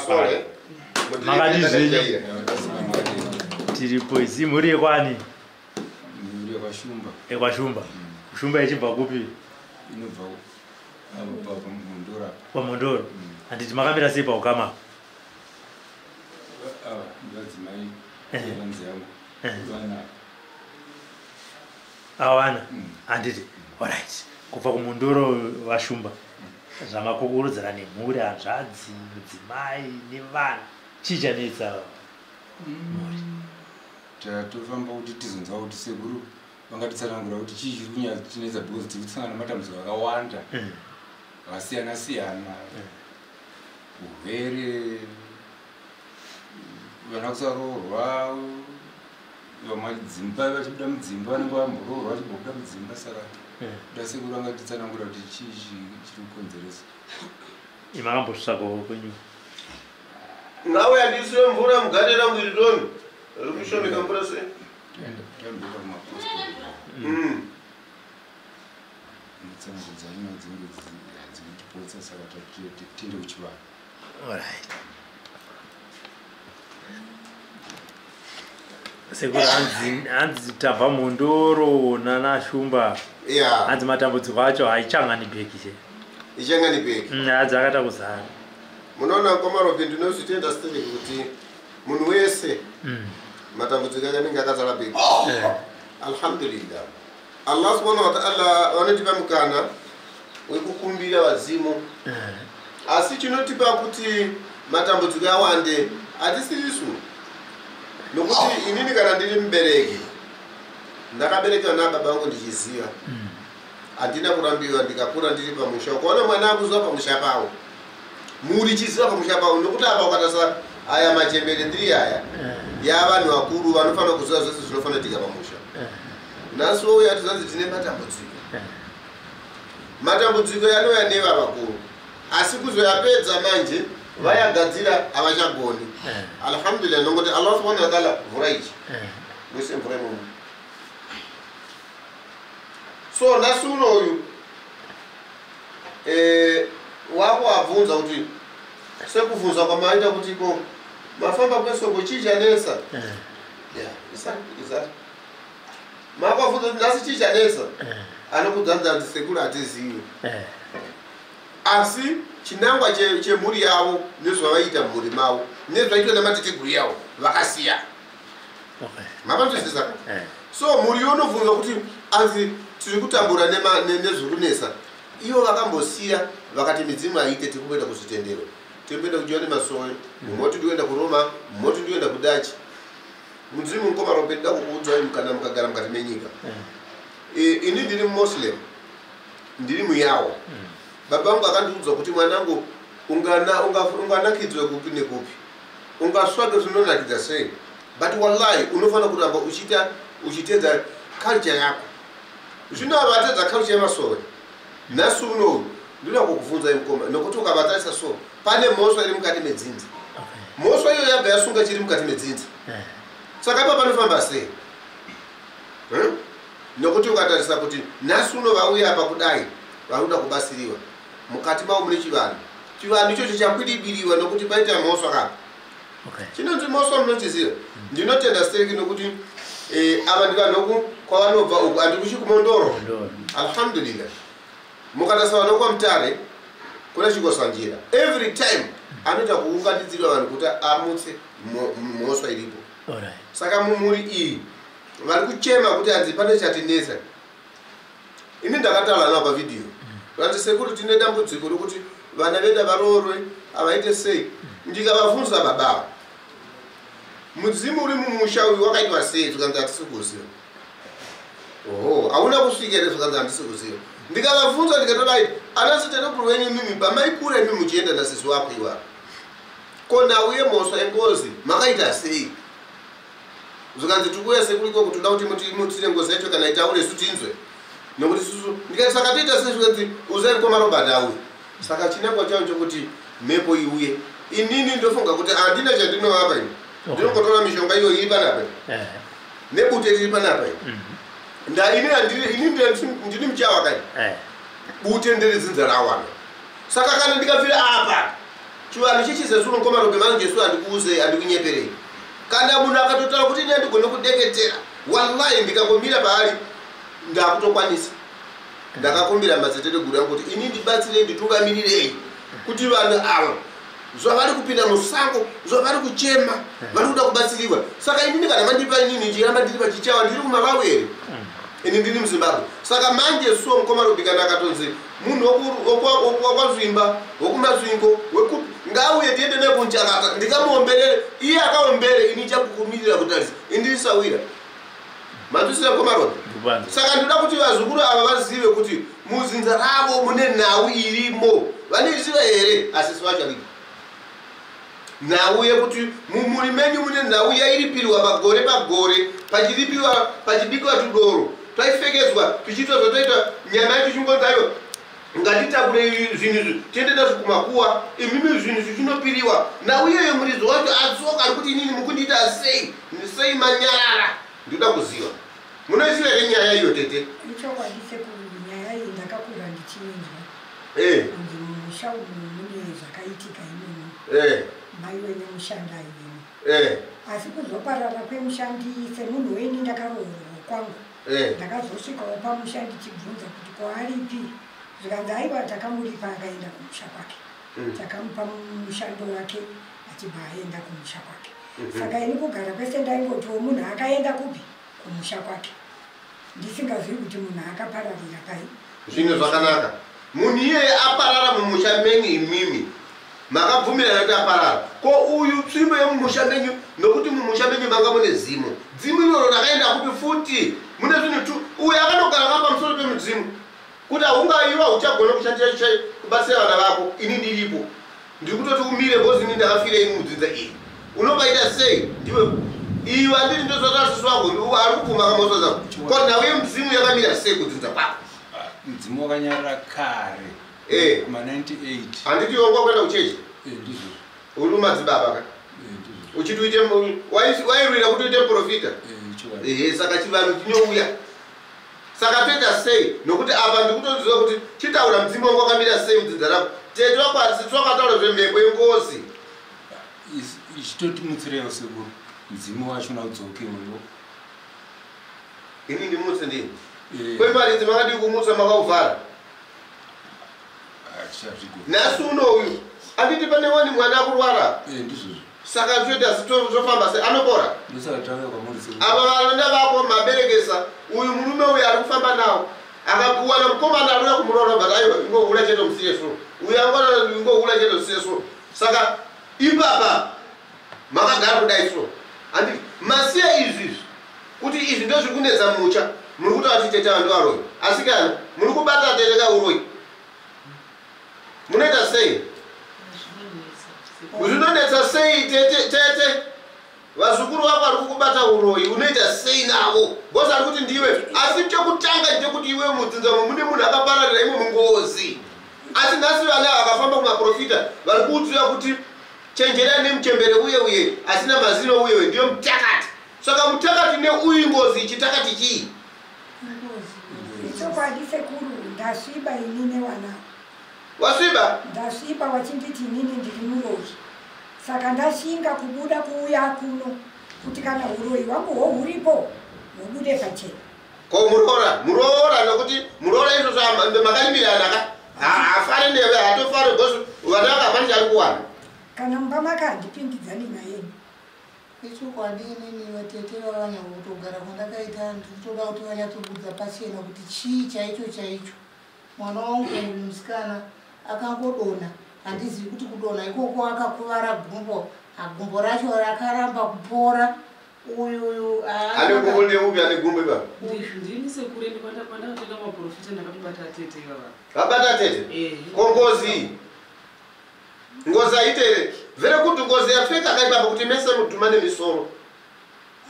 Sorry. Makadii zvenyu? Tiripo izi mhuri yekwani? Mhuri yekwashumba. Yekwashumba. Shumba ichibva kupi? Inobva apo pamhondoro. Pamhondoro. Handiti makamira sei paukama? Ava ndivadzimai vanzi yangu. Vana. Awana. Handiti. Alright. Kubva kumhondoro vaShumba. Zvamakukurudzira nemhuri, hanzvadzi, mudzimai nevana. Chii chanetsa mhuri? Tatofamba kuti tizonzwa kuti sekuru vangatitsanangura kuti chii chiri kunyatinetsa because tiri kusangana nematambudziko akawanda akasiyana siyana, urwere, vana kusaroorwa, vamwe dzimba vachibuda mudzimba vanenge vamboroorwa vachimbobuda mudzimba, saka da sekuru vangatitsanangura kuti chii chiri kukonzeresa. Imakambosvikawo kwenyu? Ngauya ndiisire mvura mugate rangu iri toni. Riri kushomeka mvura sei? Tamboenda kumapostori. Tsanangudza ino dzinenge dzikutipotsa, saka tiende kuchivanhu. Alright. Sekuru, hanzi tabva Mhondoro nana Shumba. Hanzi matambudziko acho haichangani bheki che. Ichangani bheki. Hanzi akata kuzara. Munoona komarobi, ndinozvitenda stereki kuti munhu wese matambudziko ake anenge akazara bheki. Alhamdulillah. Allah subhanahu wa ta'ala vanotipa mukana wekukumbira vadzimu. Asi chinotipa kuti matambudziko awande hatisirisu. Nokuti inini kana ndiri mubereki, ndakaberekewa nababa vangu ndichiziva. Handina kurambiwa, ndikakura ndiri pamusha. Ukaona mwana akuziva pamusha pavo, mhuri ichiziva pamusha pavo, nokuti apa ukatarisa aya machembere ndiri aya yavanhu vakuru vanofanira kuziva zvese zvinofanira kuitika pamusha. Nhasi wouya tizanzi tine matambudziko. Matambudziko yanouya neva vakuru, asi kuzoyapedza manje vayagadzira havachagoni. Alhamdulillah, nongoti Allah subhanahu wa ta'ala mvura ichi muise mvura imomo. So nhasi unoyu wako wabvunza kuti sekubvunza kwamaita kuti ko mafamba kwesoko chii chanetsa? Yeah, isa makwabvunza kuti nhasi chii chanetsa, anokudzanza kuti sekuru hatizivi. Asi chinangwa chemhuri yavo nezvavaita mhuri mavo nezvaitwa namateteguru yavo vakasiya. Mapanzwisisa? So mhuri yonobvunza kuti anzi tiri kutambura nezvekunetsa, ivo vakambosiya vakati midzimu haiite, tiri kumboenda kuzvitendero, tiri kuenda kuJohane Masowe, mumoti ndikuenda kuRoma, mumoti ndikuenda kuDachi. Mudzimu mukomarope, ndida kukuudzai kana mukagara mukati menyika. Ini ndiri Muslim, ndiri muyawo. Baba vangu akandiudza kuti mwanangu, unganakidzwe kupi nekupi, ungasvake zvinonakidza sei, but wallahi unofanira kuramba uchiita uchitedza culture yako. Zvino ava vatedza culture yemasowe nhasi unoyu, ndinoda kukubvunzai mukoma, nokuti ukavatarisa so pane mhosva iri mukati medzinza. Mhosva iyo yabva yasunga chiri mukati medzinza. Saka ipa panofamba sei? Nokuti ukatarisa kuti nhasi uno vauya apa kudai vari kuda kubatsiriwa, mukati mavo mune chivanhu. Chivanhu ichocho chakwidibiriwa nokuti paita mhosva kapa. Chinonzi mhosva munochiziva. Ndinotenda stereki nokuti ava ndivanhu kwavanobva uku handi kuchi kuMondoro. Mhondoro. Alhamdulillah, mukatarisa vanhu kwaMutare kuna Chikosanjira, every time anoita kuunganidzirwa vanhu kuti amutse mhosva iripo. Saka mumhuri iyi vari kuchema kuti hanzi pane chatinetsa. Ini ndakataura navo pavhidhiyo, vanzi sekuru tine dambudziko rokuti vana vedu varoorwe havaite sei. Ndikavabvunza, babava, mudzimu uri mumusha uyu wakaitwa sei? Zvikanzi hatisi kuziva. Oho, hauna kusvika here? Zvikanzi handisi kuziva. Ndikavabvunza ndikatodai, ana siterekuru wenyu mimi pamaikura imi muchienda nasisi wako iwavo, ko nhau yemhosva yengozi makaita sei? Zvikanzi tikuuya sekuru ikoko, toda kuti mutire ngozi yacho kana itaure isu tinzwe, nokuti susu. Ndikati saka toita sei? Zvikanzi uzai mukoma Robert auye. Saka chinangwa chavo chokuti mhepo iuye, inini ndofunga kuti handina chandinovapa ini. Ndinongotora mishonga iyo iri panapa nebute riri panapa. Nda ini ini ndini muchawa kai. Bute ndere dzinza rawana, saka kana ndikafira apa Chivanhu chichizezuro mukoma Robi manje su handikuuzei, handikunyeperei. Kana munhu akatotaura kuti ini handigone kudeketera, wallahi ndikangomira paari ndakutokwanisa. Ndakakumbira madziteteguru angu kuti ini ndibatsirei, nditungamirirei kuti vanhu ava zvavari kupinda musango, zvavari kuchema, vari kuda kubatsiriwa. Saka inini kana mandipa inini ndichiramba ndiri pachichawa, ndiri kuMalawi here? Ini ndiri muZimbabwe. Saka manje so mukoma Robi kana akatonzi munhu wokwazvimba, wokuMasvingo, wekupi, ngauye tiende naye kunchakata, ndikamuomberere iye akaombere, ini chakukumirira kutarisa indirisawira. Manzwisisa mukoma Robi? Saka ndinoda kuti vazukuru ava vazive kuti muzinza ravo mune nhau irimo. Vanoiziva here? Asi sivachavika nhau yekuti mumhuri menyu mune nhau yairipirwa pagore pagore, pachiripiwa, pachibikiwa tudoro twaipfekedzwa, tuchiitwa zvatoita, nyama yacho chingonzayo, ngatitakure zvinhu izvi tiende nazvo kumakuwa, imimi zvinhu zvichinopiriwa. Nhau iyoyo muridzi wacho adzoka ari kuti inini mukundiita sei sei manyarara. Ndinoda kuziva, munoiziva here nyaya iyo tete? Ichokwadi sekuru, nyaya iyi ndakakura ndichiinzwa. Kunzi mumusha umu mune zvakaitika imomo. Mai wenemushandi aivemo. Asi kuzoparara kwemushandi, semunhu weni ndakaroorwa kwangu, ndakazosvikawo pamusha ndichibvunza kuti kwaaripi, zvikanzi aiwa, takamuripa akaenda kumusha kwake. Takamupa mushando wake achibva aenda kumusha kwake. Saka ini kugara kwese ndaingotiwo munhu akaenda kupi, kumusha kwake, ndisingazivi kuti munhu akapararira pai. Zvinhu zvakanaka, munhu iyeye aparara mumusha menyu, imimi makabvumirana kuti aparara. Ko uyu tsvimbo yemumusha menyu, nokuti mumusha menyu manga mune zimo, dzimu iroro rakaenda kupi futi? Mune zvinhu tu, uyu akanogara ka pamusoro pemudzimu kuti haungaiwa uchagona kushandisa kubatsira vana vako, ini ndiripo, ndiri kutoti umire bhozi, ini ndakafira ini mudzinza iri, unobaita sei? Ndiwe iwe, handiti ndozvatasisi wako ari kubvuma kamoswa zako. Ko nhau yemudzimu yakamira sei kudzinza kwako? Mudzimu wakanyarara kare. Kuma 98. Handiti wanga kuenda kuchechi? Ndizvo. Uri madzibaba ka? Ndizvo. Uchiti uite wairwira kuti uite muprofita? Chokwadi. Ehe, saka chivanhu chinouya. Saka toita sei? Nokuti apa ndikutoziva kuti chitaura mudzimu wangu wakamira sei mudzinza rako. Tete wako asisi wakataura zvemhepo yengozi. Ichitotimutsirewo sekuru, mudzimu wacho naudzokewewo. Ini ndimutse ndini? Kwemaridzi makadii kumutsa makauvhara? Hatichazvigoni. Nhasi unoyu anditi pane wani mwana akurwara? Ndizvozvo. Saka zvoita zvofamba sei, anopora? Ndosaka tauya kwamuri sekuru. Ava vana vako maberekesa, uyu murume uyu ari kufamba nawo akakuwana mukomana arikuda kumuroora, but aiwa, ingohura chete musiye so, uyu angona ingohura chete musiye so. Saka ipapa makagara kudai so, handiti masiya izvi kuti izvi ndo zviri kunetsa mucha, muri kutaura kuti tete vanhu varoyi, asi kana muri kubata tete kauroyi munoita sei? Zvinonetsa sei tete? Tete, vazukuru vako vari kukubata uroyi, unoita sei navo? Bhosi ari kuti ndiwe, asi chekutanga chekuti iwe mudzinza mune munhu akapararira imo mungozi. Asi nhasi vana vakafamba kumaprofita vari kuudzira kuti chenjerai nemuchembere uye uye asina mazino uye uye ndiyo mutakati. Saka mutakati neuyu ngozi, chitakati chii? Ichokwadi sekuru, ndasviba ini nevana. Wasviba? Ndasviba, wachinditi inini ndiri muroyi. Saka ndashinga kubuda kuuya kuno kuti kana uroyi hwangu hwo huripo hubude pachena. Ko muroora, muroora, nokuti muroora izvozvo makalimirana ka, hafari newe, hatofari because vana vaka hapana chaari kuwana. Kana mumba make handipindidzani nayeni. Ichokwadi, inini vatete vavanyangotogara kwandakaita, ndinotoda kuti vanyatsobudza pachena kuti chii chaicho chaicho. Mwana wangu uyu musikana akangodonha, handizivi kuti kudonha ikoko akakuvara gumbo, gumbo racho rakaramba kupora. Uyu Ane gumbo ndeupi ane gumbo ipapa? Ndini sekuru, ende kwandakatenga maprofita ndakatobata tete ivava. Vabata tete? Eh. Ko ngozi, ngozi haitere vere kuti ngozi yapfeka kaipapa kuti mese mudhuma nemisoro?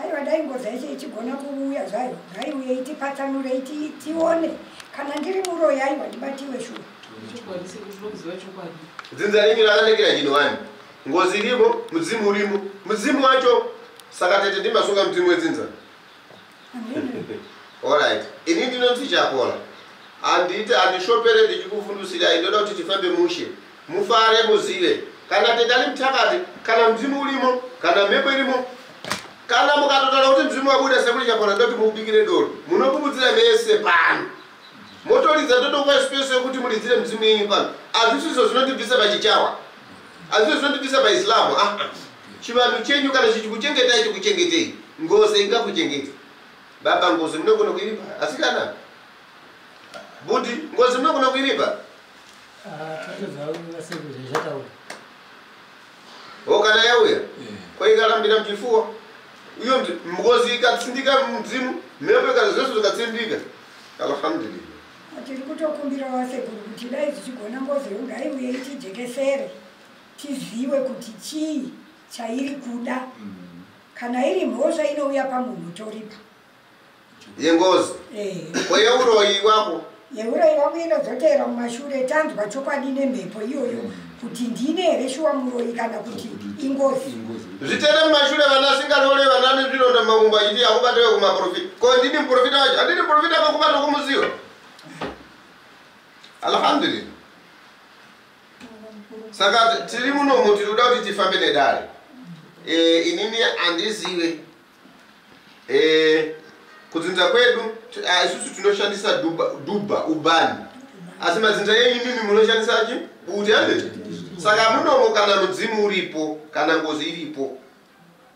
Aiwa, dai ngozi yacho ichigona kuuya zvayo, ngaiuye itipatsanure, tione kana ndiri muroyi. Aiwa, ndibatiwe shuwa. Chokwadi sekuru, tinokuziva chokwadi. Dzinza renyu rakanakira chinhu wani, ngozi irimo, mudzimu urimo, mudzimu wacho. Saka tete ndimasunga mudzimu wedzinza? Amene. Alright, ini ndinonzi Chakola, handiti handishopere ndichikufundisirai, ndoda kuti tifambe mushe, mufare, muzive. Kana tete ari mutakati, kana mudzimu urimo, kana mhepo irimo, kana mukatotaura kuti mudzimu wabuda sekuri chapona ndoti muubikire doro, munobubudzira mese pano. Motoridza totokupa space yekuti muridzire mudzimu yenyu pano. Hazvisizvo zvinotibvisa pachichawa. Hazvisizvo zvinotibvisa paIslamu. Ah, ah. Chivanhu chenyu kana chichikuchengetai chikuchengetei. Ngozi ingakuchengeta. Baba ngozi munogona kuiripa. Asi kana Budi ngozi munogona kuiripa. O kana yauya. Ko ikarambira muchifuwa. Iyo ngozi ikatsindika mudzimu, mhepo ikati zvese zvikatsindika. Alhamdulillah. Tiri kutokumbira vasekuru kuti dai zvichigona ngozi ngaiuye itijekesere tiziwe kuti chii chairi kuda. Kana iri mhosva inouya pamunhu toripa. Yengozi. Ko yeuroyi wako? Yeuroyi wangu inodzokera mumashure tanzwa chokwadi nemhepo iyoyo kuti ndine here shuwa muroyi kana kuti ingozi. Zvitere mumashure vana singalole vana nezvironda mumakumbo achiti akubatewe kumaprofita. Ko ndini muprofita wacho? Handini muprofita akakubata kumuziva. Alhamdulillah. Saka tiri munomu tiri kuda kuti tifambe nedare. Inini handizive. Kudzinza kwedu isusu tinoshandisa duba ubani. Asi madzinza enyu mimi munoshandisa chi? Bute handiti? Saka munomu kana mudzimu uripo, kana ngozi iripo.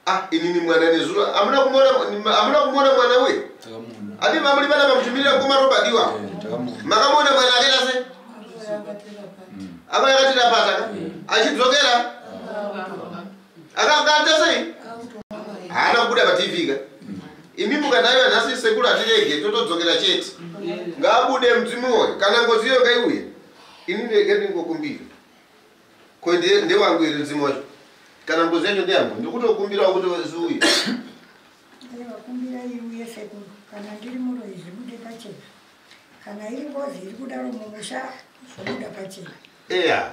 Ah, inini mwana nezuro hamuna kumuona mwana uyu? Ati mamuri pana pamuchimirira mukoma Robert iwa. Makamuona mwana akaita sei? Apa yakatira pata ka? Achidzokera? Akakaita sei? Haana kubuda pa TV ka? Imi mukadaiwa nhasi sekuru atirege totodzokera chete. Ngaabude mudzimu uyu kana ngozi iyo ngaiuye. Ini ndege ndingokumbira. Ko ndewangu iri mudzimu wacho. Kana ngozi yacho ndeyangu ndikutokumbirawo kuti zviuye. Ndinokumbira iuye sekuru kana ndiri muroyi zvibude pachena. Kana iri ngozi iri kudaro mumusha zvobuda pachena. Eya.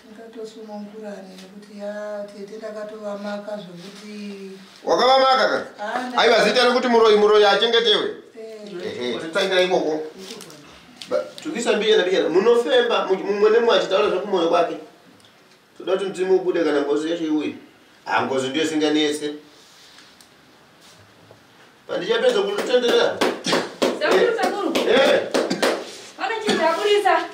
Ndakatosunungurani nekuti ya tete ndakatovamaka zvokuti wakavamaka ka? Aiwa zita rekuti muroyi muroyi achengetewe. Ehe, totsangira ikoko. Tukisa mbijana mbijana munofemba mumwe nemumwe achitaura zvekumoyo kwake. Toda kuti mudzimu ubude kana ngozi yacho iuye. Ah, ngozi ndiyo isinganetse. Pandichapedza kutenderera. Sekuru, sekuru. Pane chinhu chaburisa.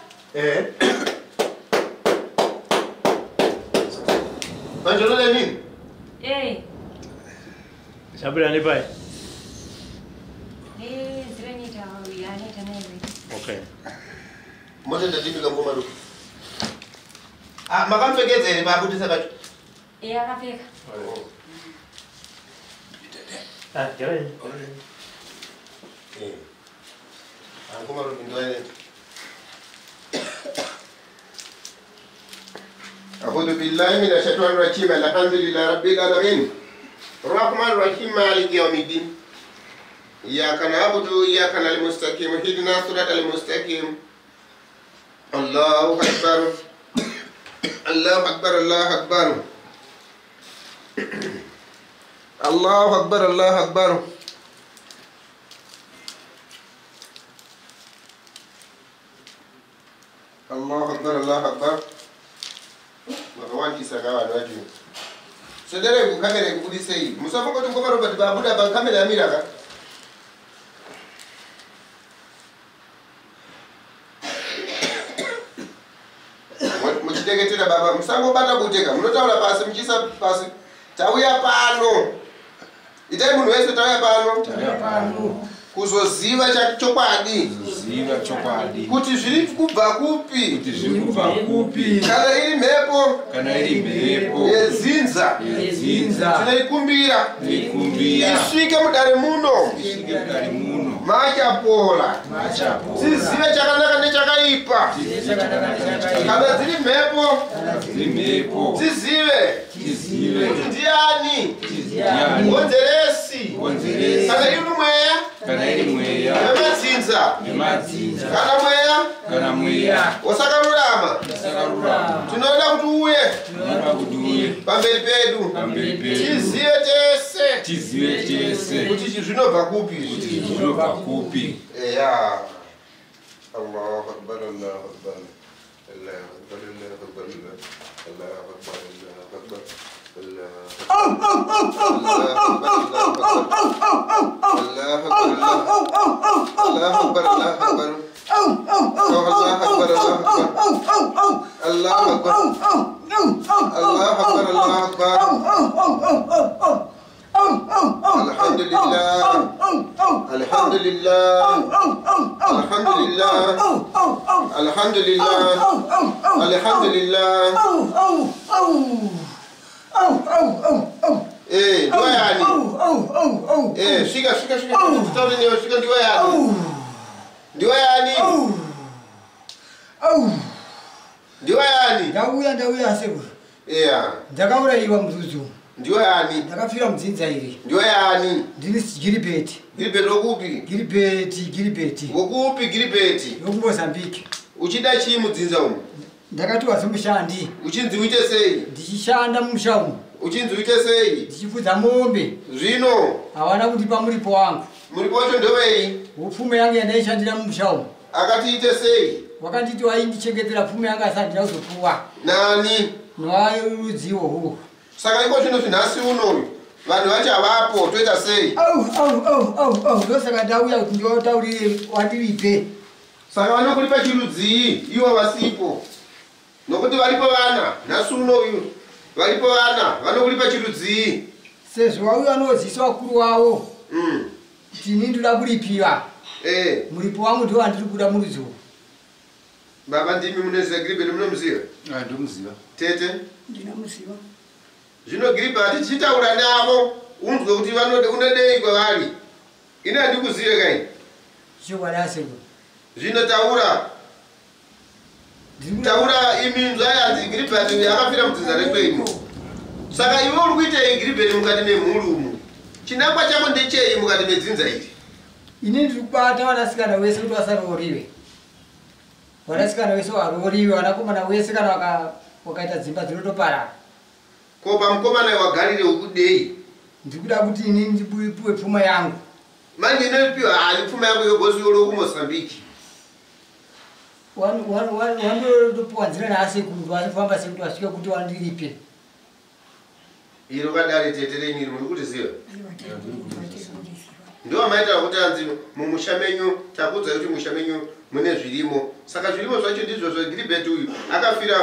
Panjolola nini? Chabuda nepai? Ziranyita yaneta naye. Okay. Motenda timika ngoma ruku. Ah, makamupfekedza here paabudisa pacho? Akapfeka. Ah, garai. Ngoma ruku ndiwaenda. أعوذ بالله من الشيطان الرجيم. الحمد لله رب العالمين الرحمن الرحيم مالك يوم الدين إياك نعبد وإياك نستعين اهدنا الصراط المستقيم. الله أكبر الله أكبر الله أكبر الله أكبر الله أكبر. الله أكبر الله أكبر. Makawandisa ka vanhu vacho. Sederai kukamera ikubudisei. Musafunga kuti ngoma Robert babuda pakamera yamira ka. Muchiteketera baba, musangobata buteka. Munotaura pasi muchiisa pasi. Tauya pano. Itai munhu wese tauya pano. Tauya pano. Kuzoziva chokwadi. Kuzoziva chokwadi. Kuti zviri kubva kupi. Kuti zviri kubva kupi. Kana iri mhepo. Kana iri mhepo. Yedzinza. Yedzinza. Tinoikumbira. Tinoikumbira. Isvike mudare muno. Isvike mudare muno. Machapola. Machapola. Tizive chakanaka nechakaipa. Tizive chakanaka nechakaipa. Kana dziri mhepo. Kana dziri mhepo. Tizive. Tizive. Kuti ndiani. Ndiani. Honzeresi. Honzeresi. Kana iri mweya. Kana iri mweya. Nemadzinza. Nemadzinza. Kana mweya. Kana mweya. Wasakarurama. Wasakarurama. Tinoda kuti uye. Tinoda kuti uye. Pamberi pedu. Pamberi pedu. Tizive tese. Tizive tese. Kuti zvinobva kupi izvi. Kuti zvinobva kupi. Eya. Allahu Akbar, Allahu Akbar. Ndauya sekuru. Yeah. Ndakaurayiwa muzuzu. Ndiwe yani? Ndakafira mudzinza iri. Ndiwe yani? Ndini Gilibeti. Gilibeti wokupi? Gilibeti. Wokupi Gilibeti? Wokumozambique. Uchida chii mudzinza umu? Ndakatiwa semushandi. Uchinzi uite sei? Ndichishanda mumusha umu. Uchinzi uite sei? Ndichifudza mombe. Zvino? Hawana kundipa muripo wangu. Muripo wacho ndewei? Upfumi yangu yandaishandira mumusha umu. Akati ite sei? Wakanditi waindichengetera pfumi yangu asi handina kuzopuwa. Nani? Nowarudziwo huwo. Saka iko zvino zvinhasi unoyu vanhu vacho havapo toita sei? Au. Ndosaka ndauya kuti ndiwataurire wandiripe. Saka vanokulipa chirudzii ivo vasipo? Nokuti varipo vana nhasi unoyu varipo vana vanokulipa chirudzii? Sezvo wauya vanozisa vakuru wavo. Tini ndoda kuripiwa. Muripo wangu ndiwo wandiri kuda murudziwo. Baba ndimi munoziva Gilibeti munomuziva? Ndomuziva. Tete? Ndinomuziva. Zvino Gilibeti tichitaura navo unzwe kuti unodei kwavari. Ini handikuzive kai. Chokwadi asekuru. Zvino taura. Taura imi nzwa Gilibeti akafira mudzinza rekwenyu. Saka iwe uri kuitei Gilibeti mukati memhuri umu? Chinangwa chako ndechei mukati medzinza iri? Ini ndiri kubata vanasikana vese kuti vasarooriwe. Vanasikana vese varooriwe, vanakomana vese kana wakaita dzimba dzinotoparara. Ko pamukomana wagarire ukudei? Ndikuda kuti ini ndipuwe pfuma yangu. Manje inopiwa hani pfuma yako yogosi yolo kuMozambique? Wandotopuwa nzira naasekuru vachifamba sekuti vasvike kuti wandiripe. Iro kadare tete renyu iri muri kutiziva? Ndiwo maita kuti anzi mumusha menyu takuudzai kuti musha menyu mune zvirimo. Saka zvirimo zvacho ndizvo zvaGilibeti uyu akafira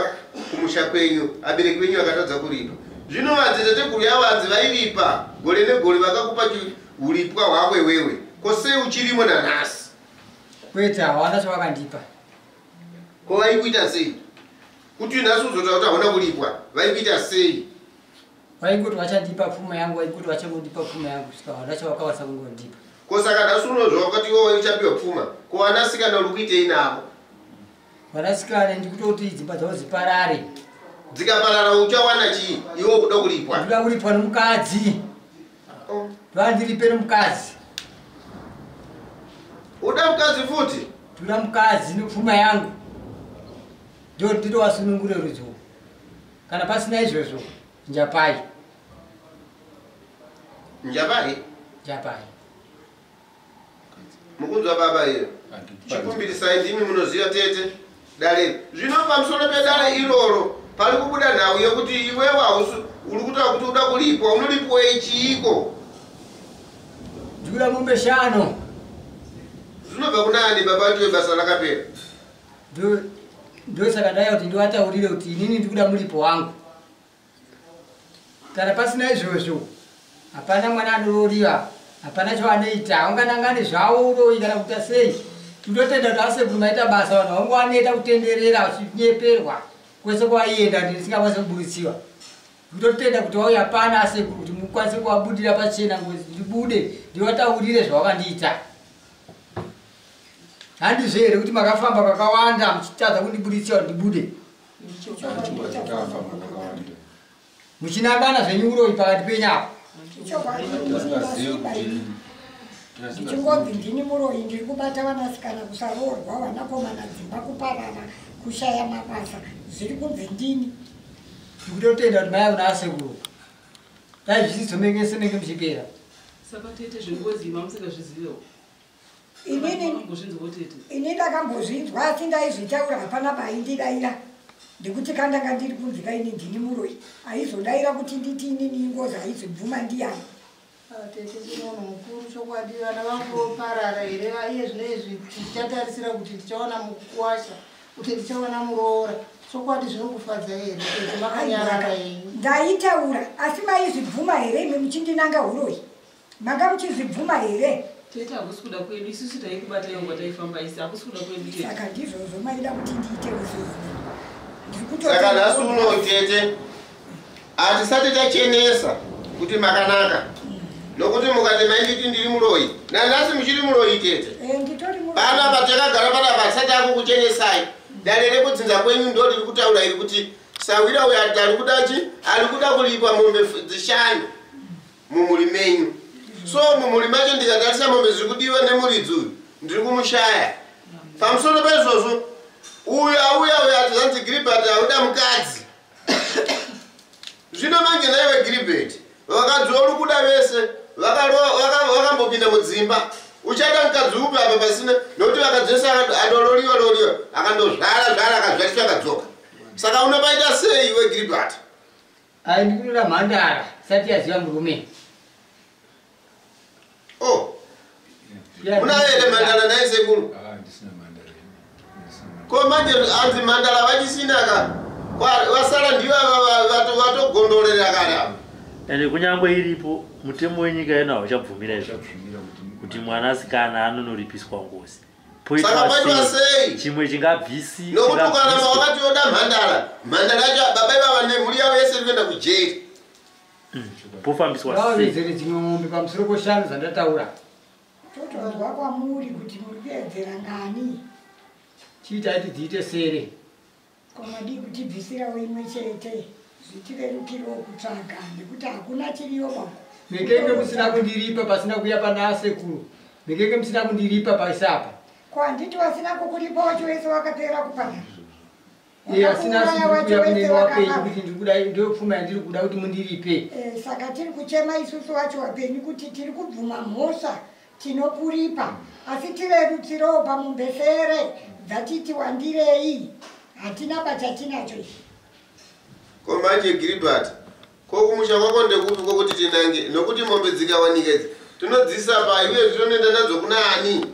kumusha kwenyu, abereki venyu akatadza kuripa. Zvino vadziteteguru yavo hanzi vairipa gore negore vakakupa uripwa hwako iwewe. Ko sei uchirimo nanhasi? Kwete, hawana chavakandipa. Ko vaikuita sei? Kuti nhasi uzotaura kuti hauna kuripwa, vaikuita sei? Vaingoti vachandipa pfuma yangu, vaingoti vachangondipa pfuma yangu, saka hawana chavakawasa kungondipa. Ko saka nhasi unozwa wakati iwe uchapiwa pfuma, ko vanasikana uri kuitei navo? Vanasikana ndikutoti dzimba dzavo dziparare. Dzikaparara uchawana chii? Iwe ukuda kuripwa. Ndikuda kuripwa nomukadzi. Ndandiripe nomukadzi. Uda mukadzi futi? Ndoda mukadzi nepfuma yangu. Ndinovasunungure rudziwo. Kana pasina izvozvo, njapai. Njapai? Njapai. Mukunzwa baba iyo. Chikumbirisai ndimi munoziva tete dare. Zvino pamusoro pedare iroro pari kubuda nhau yekuti iwewe hausi uri kutaura kuti uda kuripwa, unoripiwei chiiko? Ndikuda mombe 5. Zvinobva kuna ani baba vacho basa rakapera? Ndosaka ndauya kuti ndivataurire kuti inini ndikuda muripo wangu. Kana pasina izvozvo, hapana mwana anorooriwa, hapana chavanoita, unganangane zvavo uroyi kana kuita sei. Tinotenda kuti asekuru maita basa, vanhu vangu vanoita kutenderera vachinyeperwa kwese kwavaienda ndisingakwanisi kubuditsiwa. Ndinotenda kuti wauya pana asekuru kuti mukwanise kuvabudira pachena ngozi ndibude ndivataurire zvavakandiita. Handizvo here kuti makafamba kakawanda muchitadza kundibuditsiwa kuti ndibude? Muchinangana zvenyu uroyi pakati penyu apo. Ndichingonzi ndini muroyi, ndiri kubata vanasikana kusaroorwa, vanakomana dzimba kuparara, kushaya mabasa, zviri kunzi ndini. Ndikutotenda kuti mai kuna asekuru. Dai zvisizomenge muchipera. Saka tete zvengozi mamusingazvizivewo. Ini ndakambozvinzwa asi ndaizvitaura hapana paindidaira. Ndekuti kandanga ndiri kunzi kaini ndini muroyi. Aizodaira kuti nditi inini ingozi aizobvuma ndiyani. Tete munhu mukuru chokwadi vana vangu voparara here iye zvino izvi tichatarisira kuti tichawana mukuwasha kuti tichawana muroora. Chokwadi zvinokufadza here tete makanyarara henyu. Ndaitaura asi maizvibvuma here imi muchindinanga huroyi? Manga muchizvibvuma here? Tete hakusi kuda kwedu isusu taikubatai nguva taifamba isi hakusi kuda kwedu tete. Saka ndizvozvo maida kuti ndiite sei? Saka nhasi uno tete hatisati tachenesa kuti makanaka. Nokuti mukati mainditi ndiri muroyi. Nanhasi muchiri muroyi tete. Panapa takagara panapa tisati akukuchenesai. Dare rekudzinza kwenyu ndo riri kutaura iri kuti sawira uyu ari kuda chi ari kuda kuripa mombe dzishanu mumhuri menyu. So mumhuri macho ndikatarisa mombe dziri kudiwa nemuridzi uyu ndiri kumushaya. Pamusoro paizvozvo uyu auya uyu ati zvanzi Gilbert auda mukadzi. Zvino manje naiwe Gilbert vakadzi uri kuda vese vakambopinda mudzimba. Uchada mukadzi upi apa pasina nokuti vakadzi vese adololiwa loliwa akandozvara zvara akazvariswa akadzoka. Saka unopaita sei iwe Gilbert? Ai ndikunoda mhandara sati yaziva murume. Oh. Una here mhandara naye sekuru? Ndisina mhandara. Ko manje anzi mhandara vachisina ka vasara ndivo vatogondorera kana. Ende kunyangwe iripo mutemo wenyika ino hauchabvumira izvo kuti mwanasikana anonoripiswa ngozi. Saka paitwa sei? Chimwe chingabvisi. Nokuti ukaramba wakati yoda mhandara, mhandara yacho baba ivava nemhuri yavo yese iri kuenda kujeri. Pofambiswa sei? Ngavawedzere dzimwe mombe pamusoro poshanu dzandataura. Totonzwa kwamuri kuti muri kuedzera ngani. Chiitai tidziite sere. Ko madii kutibvisirawo imwe chete zvitirerukirawo kutsvaga nekuti hakuna chiriyo bako. Mekenge musina kundiripa pasina kuuya pana asekuru. Mekenge musina kundiripa paisapa. Ko handiti wasina kukuripa wacho wese wakapera kuparara. Iye asina kuuya kune wapenyu kuti ndiri kuda ndiyo pfuma yandiri kuda kuti mundiripe. Saka tiri kuchema isusu wacho wapenyu kuti tiri kubvuma mhosva tinokuripa asi tirerutsirewo pamombe sere dzatiti wandirei hatina pachatinacho ichi. Ko manje Gilbert ko kumusha kwako ndekupi kwokuti tinange nokuti mombe dzikawanika idzi tinodzisa pai uye tinoenda nadzo kuna ani?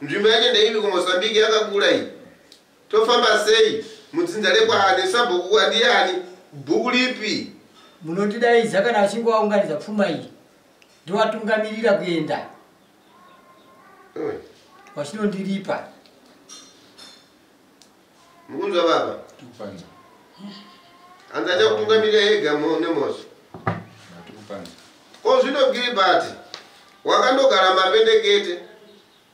Nzvimbo yacho ndeipi kuMozambique yakakura iyi. Tofamba sei mudzinza rekwaani sabhuku ndiani bhuku lipi? Munondidaidza kana achinge waunganidza pfuma iyi ndovatungamirira kuenda vachinondiripa. Mukunzwa baba? Hanzi achakutungamirira ega nemhosva. Ko zvino Gilbert wakandogara mapendekete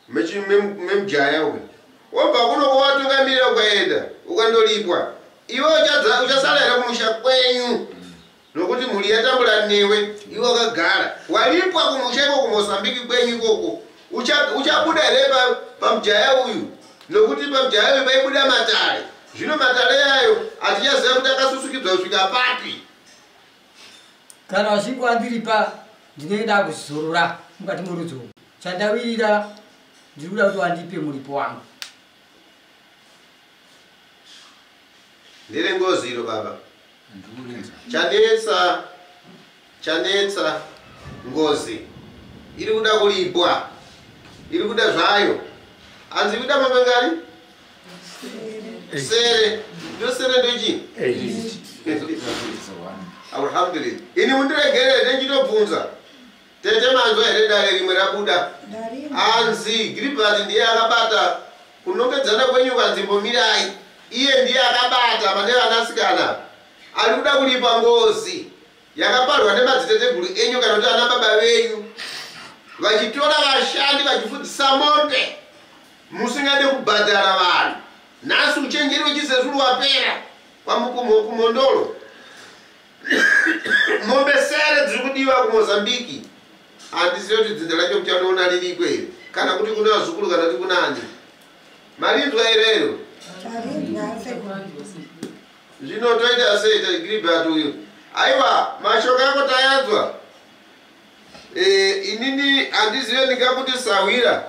memujaya uyu. Wobva kuno kwawatungamirira ukaenda ukandolipwa. Iwe uchasara here kumusha kwenyu? Nokuti mhuri yatambura newe iwe wakagara. Walipwa kumusha iko kuMozambique kwenyu ikoko. Uchabuda here pamujaya uyu? Nokuti pamujaya uyu paibuda matare. Zvino matare ayo hatichaziva kuti akasusukidzwa kusvika papi. Kana vachinge vandiripa ndinenge ndakuzorora mukati morudzi umu. Chandawirira ndiri kuda kuti vandipe muripo wangu. Ndere ngozi iro baba. Chanetsa ngozi iri kuda kulipwa. Iri kuda zvayo. Hanzi kuda mombe ngani? Sere. Ndo sere ndochi? Alhamdulillah. Ini mundiregerere ndichitobvunza. Tete manzwa here dare rimwe rabuda? Anzi Gilbert ndiye akabata kunongedzana kwenyu kanzimbomirai. Iye ndiye akabata pane vanasikana. Ari kuda kulipa ngozi yakaparwa nemadziteteguru enyu kana kuti ana baba venyu. Vachitora vashandi vachifudzisa mombe musingade kubhadhara vanhu. Nhasi uchenjeri wechizezuru wapera kwamukumondoro. Mombe sere dziri kudiwa kuMozambique. Handizivi kuti dzinza racho muchanoona ririko here kana kuti kuna vazukuru kana kuti kuna ani. Marinzwa here? Zvino toita sei Gilbert uyu? Aiwa mashoko ako tayanzwa. Inini handizive ndingakuti sahwira.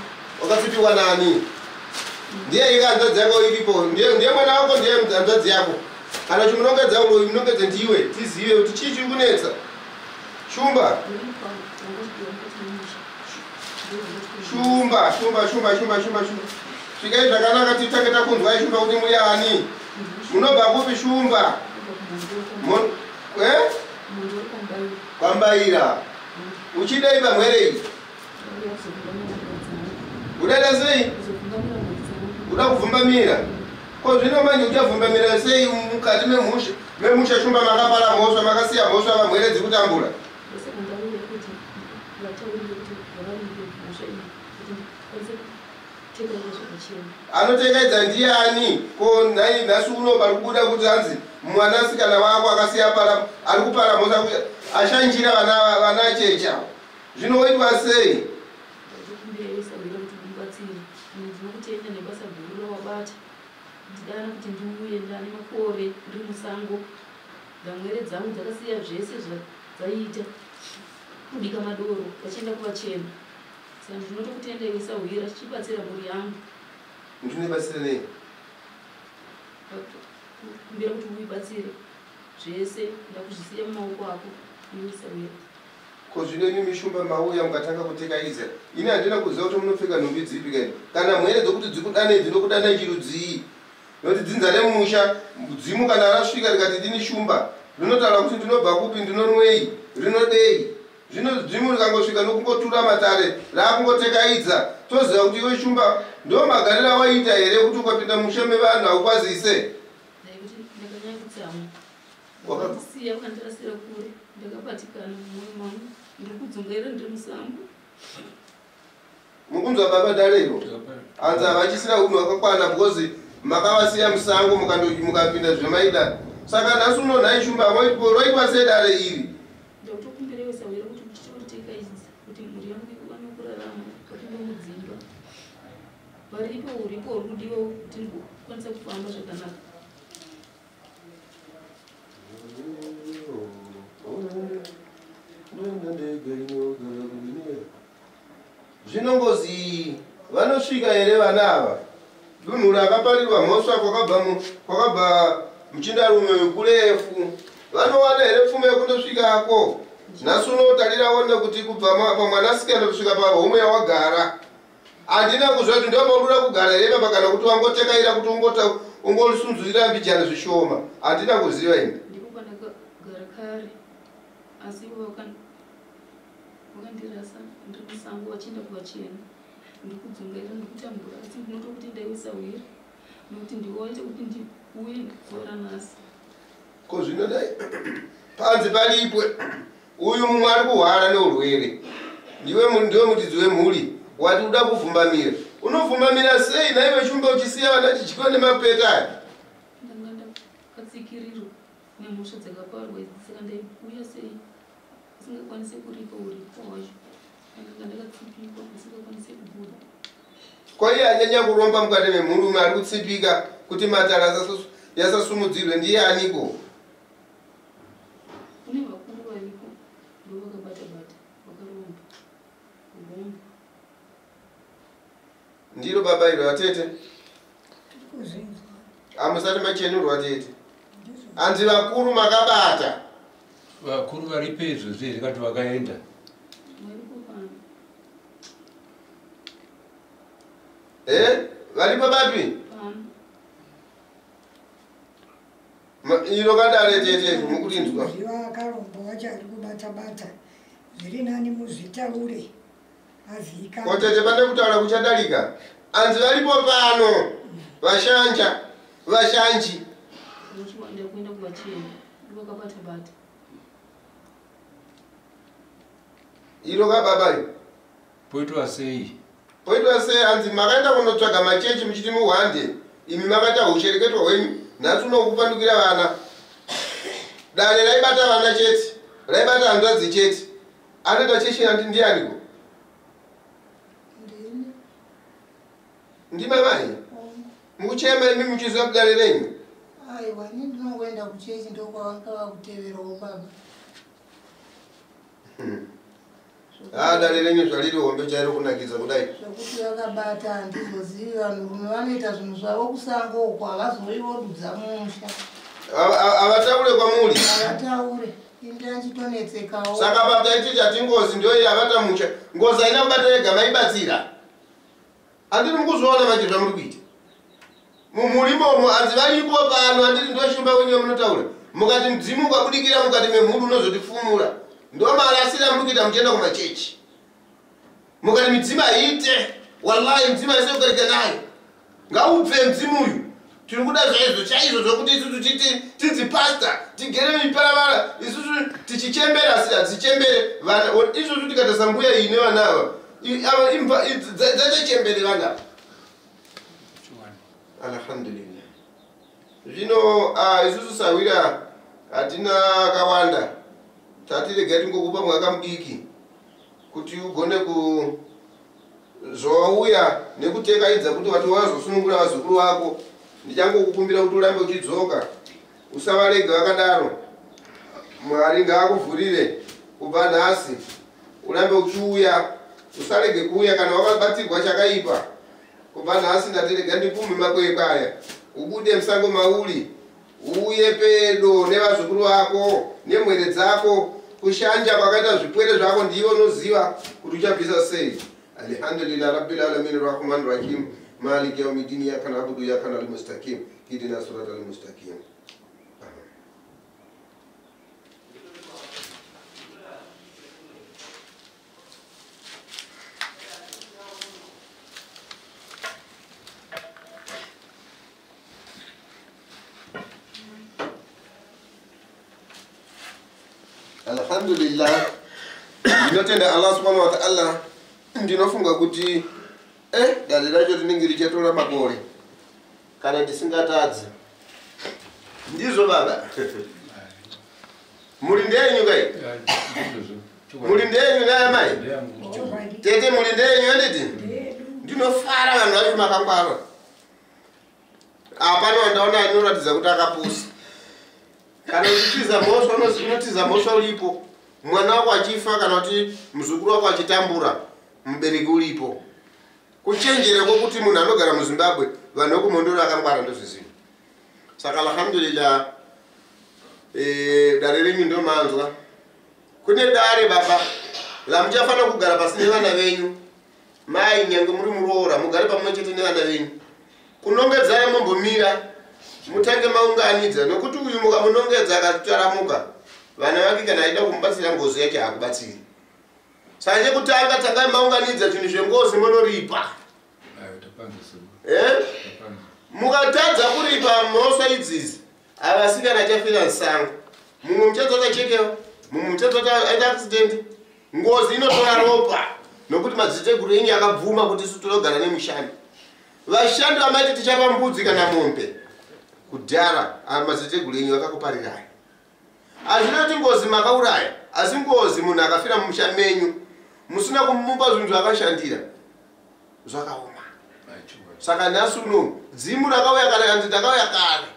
Wakatsipikwa nani? Ndiye ika hanzvadzi yako iripo. Ndiye mwana wako, ndiye hanzvadzi yako. Kana chimunongedza uroyi, munongedze ndiwe, tizive kuti chii chiri kunetsa. Shumba. Shumba, shumba, shumba, shumba, shumba, shumba. Svikai zvakanaka titange takunzwai Shumba kuti muri ani. Munobva kupi Shumba? Kwambaira. Uchidei pamwere iyi? Udaita sei? Uda kuvhumbamira. Ko zvino manje uchavhumbamira sei mukati memusha Shumba makapara mhosva, makasiya mhosva vamwere dziri kutambura? Anotekaidza ndiani? Ko nhai nhasi uno pari kubuda kuti hanzi mwanasikana wako akasiya para ari kupara mhosva ashanjira vana checha. Zvino woitwa sei? Ndinokutenda nebasa guru rawabata. Ndidana kuti ndiuye ndane makore ndiri musango. Ndamwere dzangu dzakasiya zvese zvadzaiita. Kubika madoro vachienda kuvachena. Saka ndinotokutenda iwe sahwira chichibatsira mhuri yangu. Ndinobatsira nei? Kumbira kuti uibatsire zvese ndakuzvisiya mumaoko ako iwe sahwira. Ko zvino imi Shumba mauya mukatanga kutekaidza. Ini handina kuziva kuti munopfeka nhumbi dzipi kaini. Kana mwere dzokuti dzikudanei dzinokudanei chirudzii. Nokuti dzinza remusha dzimu kana rasvika rikati ndini Shumba rinotaura kuti ndinobva kupi, ndinonwei, rinodei. Zvino dzimu rikangosvika nokungotura matare raakungotekaidza. Toziva kuti iwe Shumba ndo magariro awaiita here kuti ukapinda musha mevanhu haukwazise. Ndaikuti ndakanyanya kutsamwa. Wakandisiya wakandirasira kure. Ndakabatikana mumwoyo mangu. Ndiri kudzungaira ndiri musango. Mukunzwa baba darero. Hanzi havachisina unhu hwakakwana because makavasiya musango mukapinda zvemaida. Saka nhasi uno nhai Shumba roitwa sei dare iri? Ndakutokumbira iwe sahwira kuti uchitotekaidza kuti mhuri yangu iwane kurarama vapinde mudzimba. Varipo uripo uri kudiwa kuti ndigokwanisa kufamba zvakanaka. Zvino ngozi vanosvika here vana ava? Dunhu rakaparirwa mhosva kwakabva muchindarume wekurefu. Vanowana here pfuma yekundosvikako? Nhasi unotarira one kuti kubva pamwanasikana kusvika pahomwe yawagara. Handina kuziva kuti ndomaurura kugara here baba kana kuti wangotekaira kuti ungosunzurira mbijana zvishoma. Handina kuziva ini. Ndipo pandakagara kare. Asi wakandirasa ndiri musango vachienda kuvachena. Ndiri kudzungaira ndiri kutambura asi ndinotokuti ndaiwe sahwira nokuti ndiwe waita kuti ndiuye zuva ranhasi. Ko zvino dai panzi paripwe uyu mumwe ari kuhwara neurwere. Ndiwe muridzi wemhuri wati uda kuvhumbamira. Unovhumbamira sei naiwe Shumba uchisiya vana chidyiwa nemapeta aya? Ndanga ndakatsikirirwa nemhosva dzakaparwa idzi saka ndaiuya sei usingakwanisi kuripa uripo hwacho. Ndanga ndakatsipikwa ndisingakwanisi kubuda. Ko iye anyanya kuromba mukati memhuri ari kutsipika kuti matara yasasumudzirwe ndiye aniko? Kune vakuru variko ndo vakabata bata vakaromba. Kuromba. Ndiro baba iro atete. Hamusati machenurwa tete. Hanzi vakuru makabata. Vakuru varipo izvozvi here kati vakaenda? Varipo pano. Varipo papi? Pano. Iro kadare tete mukurinzwa. Ziva akaromba wacho ari kubata bata. Zviri nani muzvitaure. Azika. Ko tete pane kutaura kuchadarika. Hanzi varipo pano. Vashanja, vashanji. Uchiwanda kuenda kuvachena. Vakabata bata. Iro kababa iro. Poitwa sei? Poitwa sei? Hanzi makaenda kunotsvaga machechi muchiti muhwande. Imi makaita hushereketwa hwenyu. Nhasi unokupandukira vana. Dare raibata vana chete. Raibata hanzvadzi chete. Anoita chechi ndianiko? Ndini. Ndima mai? Mukuchema imi muchiziva kudare renyu? Aiwa, ini ndinongoenda kuchechi ndokwavanga vakuteverawo baba. Dare renyu zvariri hombe chairo kunakidza kudai. Zvekuti vakabata handizozivi, vanhurume vanoita zvinhu zvavo kusango uko, havazoi vodudza mumusha. Havataure kwamuri? Havataure. Indanditonetsekawo. Saka pataiti chati ngozi ndoiyi yabata musha. Ngozi haina kubata yega, maibatsira. Handiri mukuzviona manje zvamuri kuita. Mumhuri imomo hanzi varipo pano, handiti ndoshumba wenyu yamunotaura. Mukati mudzimu ukabudikira mukati memhuri unozotifumura. Ndomarasira muri kuita muchienda kumachechi. Mukati midzimu haiite. Wallahi midzimu haisi kugarika nayo. Ngaubve mudzimu uyu. Tiri kuda zvaizvo chaizvo zvokuti isusu titi tinzi pastor tigere miparavara isusu tichichembera asi hatichembere vana isusu tikatarisa mbuya iyi nevana ava ava imba dzachachembere vana ava. Alhamdulillah. Zvino isusu sahwira hatina akawanda, tati regai tingokupa mwaka mudiki kuti ugone ku zvawauya nekutekaidza kuti wati wazosunungura vazukuru vako. Ndichangokukumbira kuti urambe uchidzoka, usavarege vakadaro. Mwari ngaakuvhurire kubva nhasi, urambe uchiuya, usarege kuuya kana wakabatirwa chakaipa. Kubva nhasi ndati rega ndikume makwekwe aya, ubude musango mauri, uuye pedo nevazukuru vako nemwere dzako. Kushanja kwakaita zvipwere zvako ndiwe unoziva kuti uchabvisa sei. Alhamdulillah rabbil alamin arrahman rahim maliki yawmiddin iyyaka na'budu wa iyyaka nasta'in ihdina siratal mustaqim. Alhamdulillah, ndinotenda Allah subhanahu wa ta'ala. Ndinofunga kuti dare racho rinenge richatora makore kana tisingatadzi. Ndizvo baba. Muri ndenyu kai? Muri ndenyu naye mai? Tete muri ndenyu handiti? Ndinofara vanhu vacho makangwara. Hapana wandaona anoratidza kuti akapusa. Kana uchitiza mhosva, unotiza mhosva uripo. Mwana wako achifa kana kuti muzukuru wako achitambura, mubereki uripo. Kuchenjera kwokuti munhu anogara muZimbabwe, vanhu vekumhondoro akangwara ndozviziva. Saka alhamdulillah, dare renyu ndomanzwa. Kune dare baba ramuchafanira kugara pasi nevana venyu. Mai nyange muri muroora, mugare pamwe chete nevana venyu. Kunongedzana mombomira, mutange maunganidza, nokuti uyu mukamunongedza akataramuka, vana vake kana aida kumubatsira ngozi yake hakubatsiri. Saka chekutanga tangai maunganidza zvinhu zvengozi monoripa. Mukatadza kuripa mhosva idzizi, avasikana achafira musango. Mumwe muchadzi akachekewa, mumwe muchadzi aita accident. Ngozi inotora ropa nokuti madziteteguru enyu akabvuma kuti isu tinogara nemushandi. Vashandi vamaiti tichapa mbudzi kana mombe kudhara, madziteteguru enyu akakuparirai. Hazvinoti ngozi makauraya, asi ngozi munhu akafira mumusha menyu musina kumupa zvinhu zvaakashandira, zvakaoma. Saka nhasi uno dzimu rakauya kare, kanzi ndakauya kare,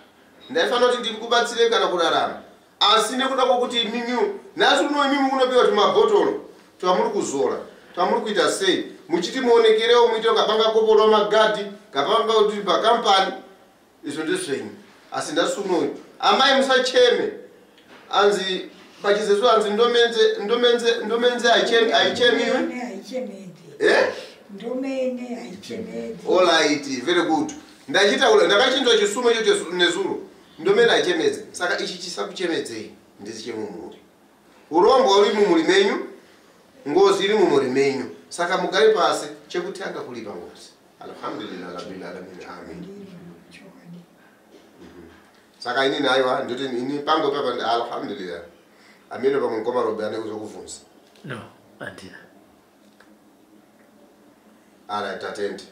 ndaifanira kuti ndiri kubatsire kana kurarama, asi nekuda kwokuti imimi nhasi uno imimi munopiwa tumabhotoro twamuri kuzora, twamuri kuita sei, muchiti muonekerewo, muite kapanga koporo magadhi, kapanga kuti pakampani, izvo ndezvenyu. Asi nhasi uno amai musacheme, anzi pachizeso anzi ndomenze haichemiwi. Ndomene haichemedzi. All right, very good. Ndachitaura ndakachinzwa chisumo icho nezuro. Ndomene haichemedzi. Saka ichi chisakuchemedzei ndechemumhuri. Urombo uri mumhuri menyu, ngozi iri mumhuri menyu. Saka mugare pasi chekutanga kuripa ngozi. Alhamdulillah rabbil alamin. Amin. Saka inini aiwa ndoti ini pango papa alhamdulillah. Ameno pamwe mukoma Robe ane kuzokubvunza. No, handina. Alright, attend.